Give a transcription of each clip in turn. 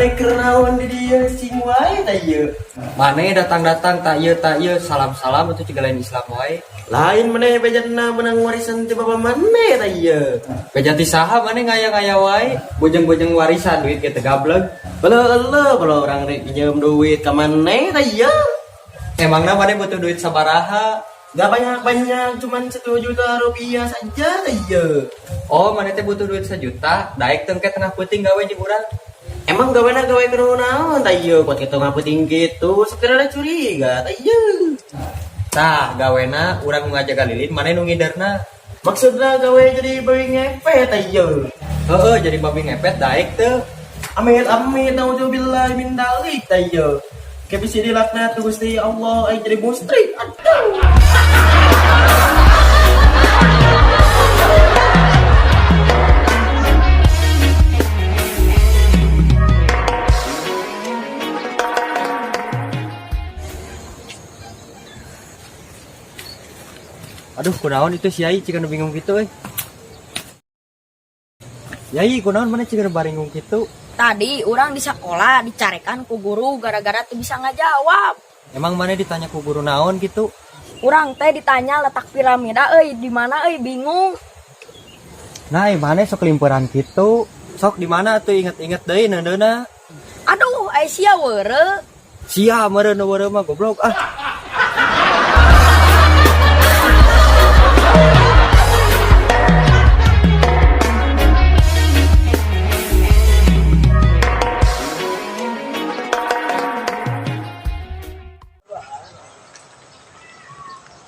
Maneh keur naon di dieu cing wae tah ieu? Maneh datang-datang tak ieu tak ieu, salam-salam atuh ciga lain Islam wae. Lain maneh bejana menang warisan ti bapa maneh tah ieu. Beja ti saha maneh ngaya-ngaya wae, bojeng-bojeng warisan duit ge teu gableg. Beuleuleuh kalau orang rek pinjem duit ka maneh tah ieu. Emangna maneh butuh duit sabaraha? Gak banyak-banyak, cuman 1 juta rupiah saja tah ieu. Oh, maneh teh butuh duit 1 juta, daek teu engke tengah peuting gawe jeung urang? Emang gawena gawe kudu naon tah ieu, kuat kitu ngaputing kitu, sok rada curiga tah ieu. Tah, gawena urang nu ngajaga lilin, maneh nu ngiderna. Maksudna gawe jadi babi ngepet tah ieu? Heeh, jadi babi ngepet daek teu? Amit amit, naudzubillah min dzalik tah ieu. Ke bisi dilaknat ku Gusti Allah aing jadi musyrik. Aduh. Aduh, kunaon itu si Yai ciga nu bingung gitu euy. Yai, kunaon maneh ciga nu baringung gitu? Tadi urang di sekolah dicarekan ku guru gara-gara teu bisa ngajawab. Emang maneh ditanya ku guru naon gitu? Urang teh ditanya letak piramida euy di mana euy, bingung. Nah, maneh sok limperan gitu. Sok di mana tuh, inget-inget deui neundeuna. Aduh, ai sia weureu. Sia meureun nu weureu mah, goblok ah.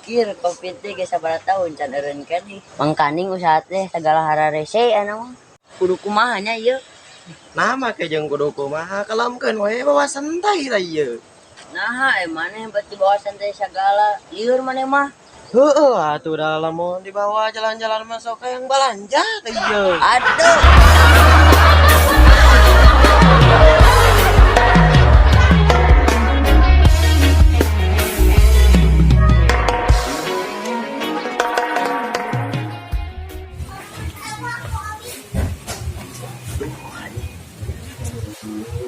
Kir covid teh geus sabaraha tahun can eureun keneh. Mangkaning usaha teh sagala hararese anu mah. Kudu kumaha nya ieu? Nah, make jeung kudu kumaha, kalamkeun we bawa santai tah ieu. Naha maneh beuti bawa santai sagala. Lieur maneh mah. Heeh, atuh da lamun dibawa jalan-jalan mah sok hayang balanja tah ieu. Aduh.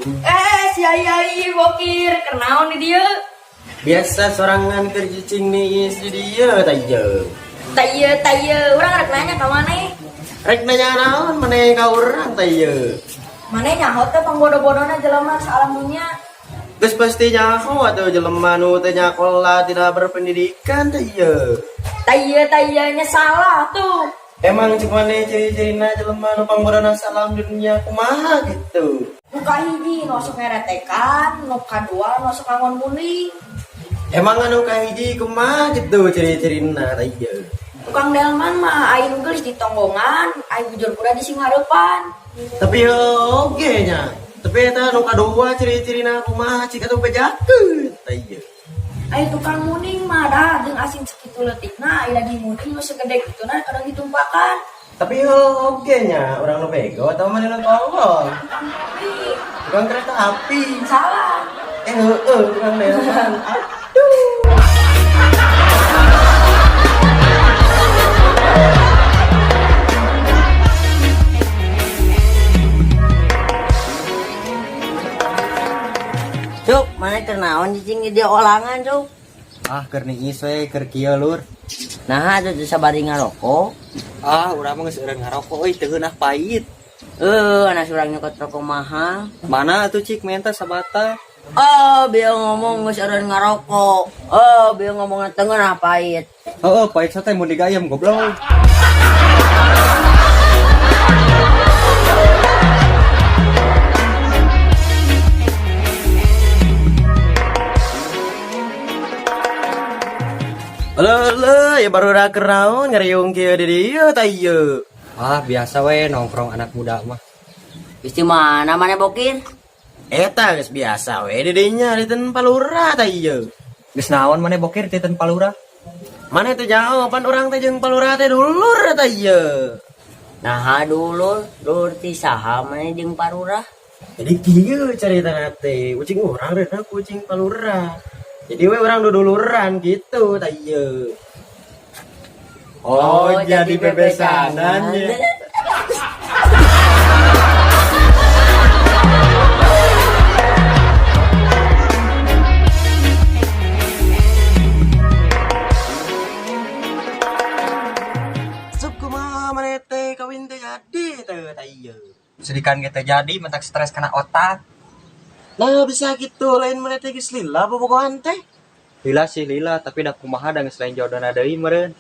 Eh, si Yai Yai bokir, kenaon di dieu? Biasa sorangan keur cicing niis di dieu tah ieu. Tah ieu, tah ieu, urang rek nanya ka maneh. Rek nanya naon maneh ka urang tah ieu? Maneh nyaho teh pangbodo-bodona jelema saalam dunya? Geus pasti nyaho atuh, jelema nu teu nyakola, tidak berpendidikan tah ieu. Tah ieu, tah ieu nya salah tuh. Emang cek maneh ciri-cirina jelema nu pangbodona saalam dunya kumaha gitu? Nu kahiji nu sok ngeretekan, nu kadua nu sok ngangon munding. Emang anu kahiji kumaha gitu ciri-cirina tah ieu? Tukang delman mah ai nu geulis di tonggongan, ai bujur kuda di singhareupan. Tapi oge nya. Tapi eta anu kadua ciri-cirina kumaha, cik atuh bejakeun tah ieu? Ai tukang munding mah dah jeung asin sakitu leutikna, ai lagi munding nu segede kituna kadang ditumpakan. Tapi oge nya, urang nu bego atau maneh nu tolol? Tukang kopi. Tukang kereta api. Salah. Eh, heeh, tukang delman. Aduh. Cuk, maneh keur naon cicing di dieu olangan, Cuk? Ah, keur niis we, keur kieu lur. Naha atuh teu sabari ngarokok? Ah, urang mah geus eureun ngarokok euy, teu geunah pahit. Eh, anak surang nyokot rokok mahal. Mana atuh cik menta sabata? Oh, bieu ngomong geus eureun ngarokok. Oh, bieu ngomong teu ngeunah pahit. Heeh, pahit sate mun digayem, goblok. Halo, halo, ya baru dah keraun ngeriung kieu di dieu tah ieu. Ah, biasa we nongkrong anak muda mah. Geus di mana maneh bokir? Eta geus biasa we di dinya di ten palura tah ieu. Geus naon maneh bokir di ten palura? Maneh teh jauh pan urang teh jeung palura teh dulur tah ieu. Naha dulur, dulur ti saha maneh jeung palura? Jadi kieu caritana teh, ucing urang reuna kucing palura. Jadi we urang duduluran gitu tah ieu. Oh, jadi bebesanan ya. Pamajikan ge teu jadi, mentak stres kana otak. Nah, bisa gitu lain maneh teh geus lila bobogohan teh. Lila sih lila, tapi da kumaha da geus lain jodohna deui meureun.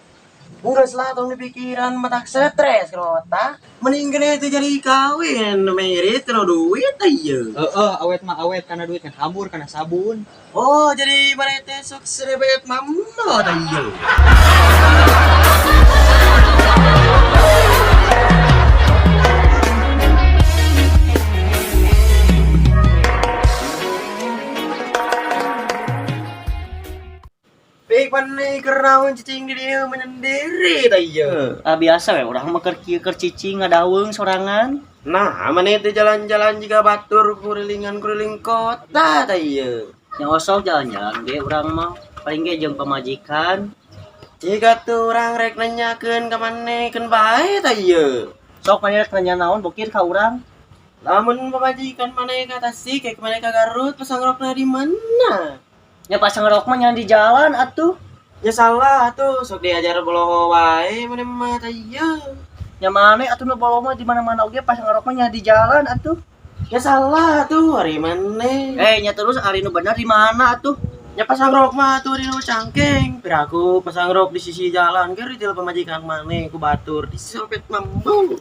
Geus lah, tong dipikiran, matak stres kana otak. Mending gede teh jadi kawin, merit kana duit ieu. Heeh, awet mah awet kana duit, kan hambur kana sabun. Oh, jadi maneh teh sok serebet mamno tah ieu. Pik maneh keur naon cicing di dieu menyendiri tah ieu? Ah, biasa we urang mah keur kieu, keur cicing ngadaweung sorangan. Nah, maneh teh jalan-jalan jiga batur kurilingan-kuriling kota tah ieu. Nya osok jalan-jalan ge urang mah paling ge jeung pamajikan. Jika tuh urang rek nanyakeun ka maneh keun bae tah ieu. Sok maneh rek nanya naon, bokir ka urang. Lamun pamajikan maneh ka Tasik, kayak maneh ka Garut, pasang rokna di mana? Nya pasang rok mah nya di jalan atuh. Ya salah tuh, sok diajar boloho wae maneh mah tah ieu. Nya maneh atuh nu boloho mah, di mana-mana oge pasang rok mah nya di jalan atuh. Ya salah tuh, ari maneh. Eh, nya terus ari nu bener di mana atuh? Ya pasang rok mah tuh di nu cangkeng. Piraku pasang rok di sisi jalan keur di pamajikan maneh ku batur disopet mambu.